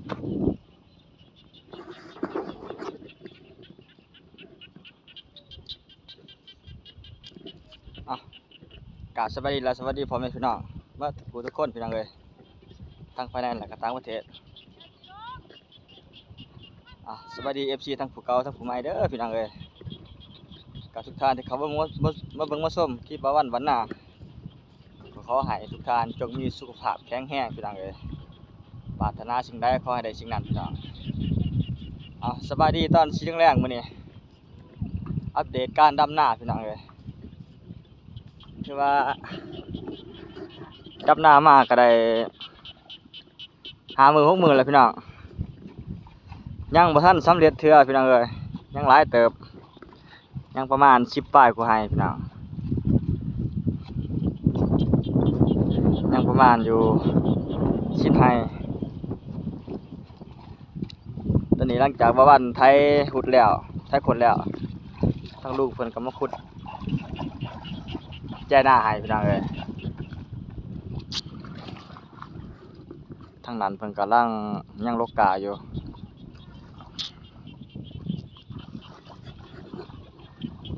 ອ່ະ ກາບສະບາຍດີ ແລະ ສະຫວັດດີພໍ່ແມ່ພີ່ນ້ອງເບິດທຸກຜູ້ທຸກຄົນ ພີ່ນ້ອງເອີຍ ທັງພາຍໃນ ແລະ ກະຕ່າງປະເທດ. ອ່ະ ສະບາຍດີ ເອັຟຊີ ທັງຜູ້ເກົ່າທັງຜູ້ໃໝ່ເດີພີ່ນ້ອງເອີຍ. ກັບທຸກທ່ານທີ່ເຂົ້າມາ ມາ ມາເບິ່ງມາຊົມຄລິບບ່າວວັນບ້ານນາ ກໍຂໍໃຫ້ທຸກທ່ານຈົ່ງມີສຸຂະພາບແຂງແຮງພີ່ນ້ອງເອີຍ. ປາດຖະໜາສິ່ງໃດຂໍໃຫ້ໄດ້ສິ່ງນັ້ນພີ່ນ້ອງ. ເອົາ ສະບາຍດີຕອນສີແລງໆມື້ນີ້ ອັບເດດການດຳນາພີ່ນ້ອງເອີຍ. ຄືວ່າດຳນາມາກໍໄດ້ຫ້າມື້ຫົກມື້ແລ້ວພີ່ນ້ອງ ຍັງບໍ່ທັນສຳເລັດເທື່ອພີ່ນ້ອງເອີຍ ຍັງຫຼາຍເຕີບ ຍັງປະມານສິບປາຍກວ່າໄຮ່ພີ່ນ້ອງ ຍັງປະມານຢູ່ສິບໄຮ່. ຕອນນີ້ຫຼັງຈາກບ່າວວັນໄຖຮຸດແລ້ວ ໄຖຂົນແລ້ວ ທາງລຸງເພິ່ນກໍມາຂຸດແຈນາໃຫ້ພີ່ນ້ອງເອີຍ. ທາງນັ້ນເພິ່ນກຳລັງຍັງລົກກ້າຢູ່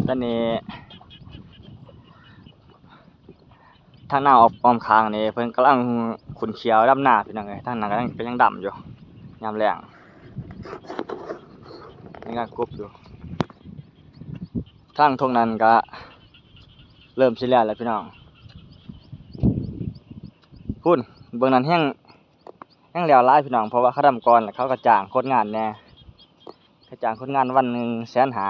ຕອນນີ້ ທາງນາອ້ອມ ອ້ອມຂ້າງນີ້ເພິ່ນກຳລັງຂຸ້ນເຂ້ຍດຳນາພີ່ນ້ອງເອີຍ. ທາງນັ້ນກໍຍັງ ກໍຍັງດຳຢູ່ ຍາມແລ້ງຍັງການກົບຢູ່. ທາງທົ່ງນັ້ນກໍເລີ່ມຊິແລ້ວແລ້ວພີ່ນ້ອງ ພຸ້ນ ເບິ່ງນັ້ນແຮງ ຍັງແລ້ວຫຼາຍພີ່ນ້ອງ ເພາະວ່າເຂົາດຳກ່ອນ ແລ້ວເຂົາກໍຈ້າງຄົນງານແດ່ ເຂົາຈ້າງຄົນງານວັນໜຶ່ງແສນຫ້າ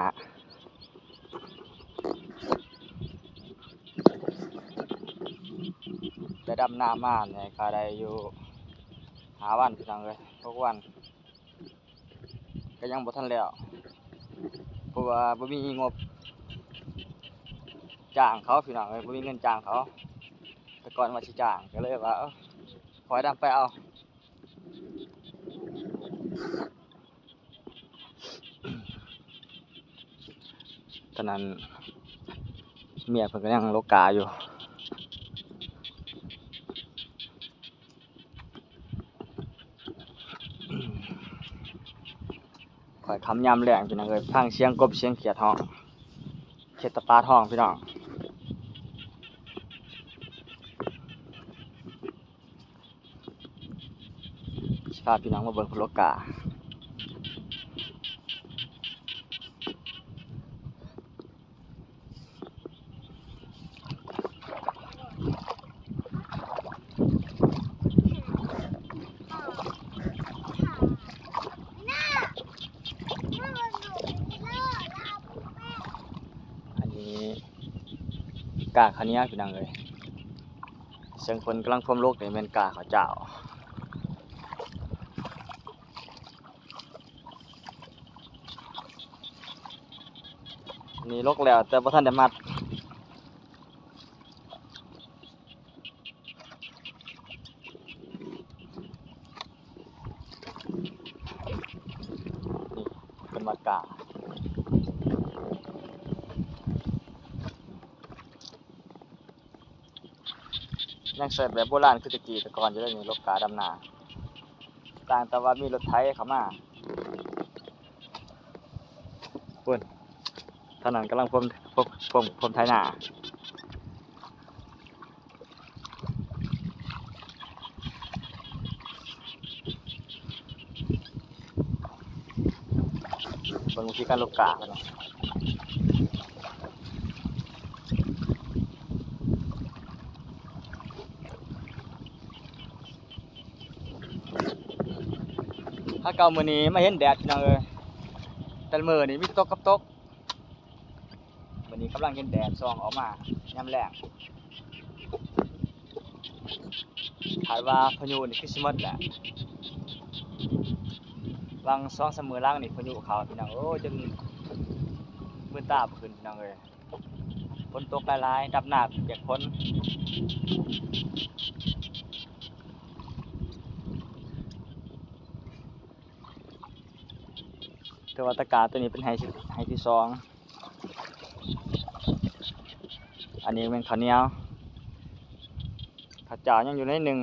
ໄດ້ດຳນາມານີ້ກໍໄດ້ຢູ່ຫ້າວັນພີ່ນ້ອງເອີຍ ຫົກວັນ ກໍຍັງບໍ່ທັນແລ້ວ ເພາະວ່າບໍ່ມີງົບຈ້າງເຂົາພີ່ນ້ອງເອີຍ ບໍ່ມີເງິນຈ້າງເຂົາ. ແຕ່ກ່ອນວ່າຊິຈ້າງ ກໍເລີຍວ່າ ເອີ ຂ້ອຍດຳໄປເອົາ. ຕອນນັ້ນເມຍເພິ່ນກໍຍັງລົກກ້າຢູ່ ຄ່ອຍຄ່ຳຍາມແລງພີ່ນ້ອງເອີຍ ຟັງສຽງກົບສຽງຂຽດຮ້ອງ ຂຽດຕາປາດຮ້ອງພີ່ນ້ອງ. ຊິພາພີ່ນ້ອງມາເບິ່ງເພິ່ນລົກກ້າ ອັນນີ້ກ້າເຂົ້າໜຽວພີ່ນ້ອງເອີຍ. ເຊິ່ງເພິ່ນກຳລັງໂຮມລົກນີ້ແມ່ນກ້າເຂົ້າເຈົ້າ ນີ້ລົກແລ້ວແຕ່ບໍ່ທັນໄດ້ມັດ ນີ້ເປັນມັດກ້າ. ຍັງໃຊ້ແບບໂບລານຄືແຕ່ກີ້ແຕ່ກ່ອນຢູ່ເດ້ນີ້ ລົກກ້າດຳນາ ຕ່າງແຕ່ວ່າມີລົດໄຖເຂົ້າມາ. ພຸ້ນ ທາງນັ້ນກຳລັງພວມ ພວມ ພວມ ພວມໄຖນາ. ເບິ່ງວິທີການລົກກ້າເນາະ ຫາເກົ່າມື້ນີ້ມາເຫັນແດດພີ່ນ້ອງເອີຍ ແຕ່ລະມື້ນີ້ມີແຕ່ຕົກກັບຕົກ. ມື້ນີ້ກຳລັງເຫັນແດດສ່ອງອອກມາຍາມແລງ ຄາດວ່າພາຍຸນີ້ຄືຊິໝົດແຫຼະ ຫວ່າງສອງສາມມື້ຫຼັງນີ້ພາຍຸເຂົ້າພີ່ນ້ອງເອີຍ ຈົນມືນຕາບໍ່ຂຶ້ນພີ່ນ້ອງເອີຍ ຝົນຕົກຫຼາຍໆ ດຳນາປຽກຝົນ. ແຕ່ວ່າຕະກາໂຕນີ້ເປັນໄຮ່ ໄຮ່ທີສອງ ອັນນີ້ແມ່ນເຂົ້າໜຽວ ເຂົ້າເຈົ້າຍັງຢູ່ໜ້ອຍໜຶ່ງ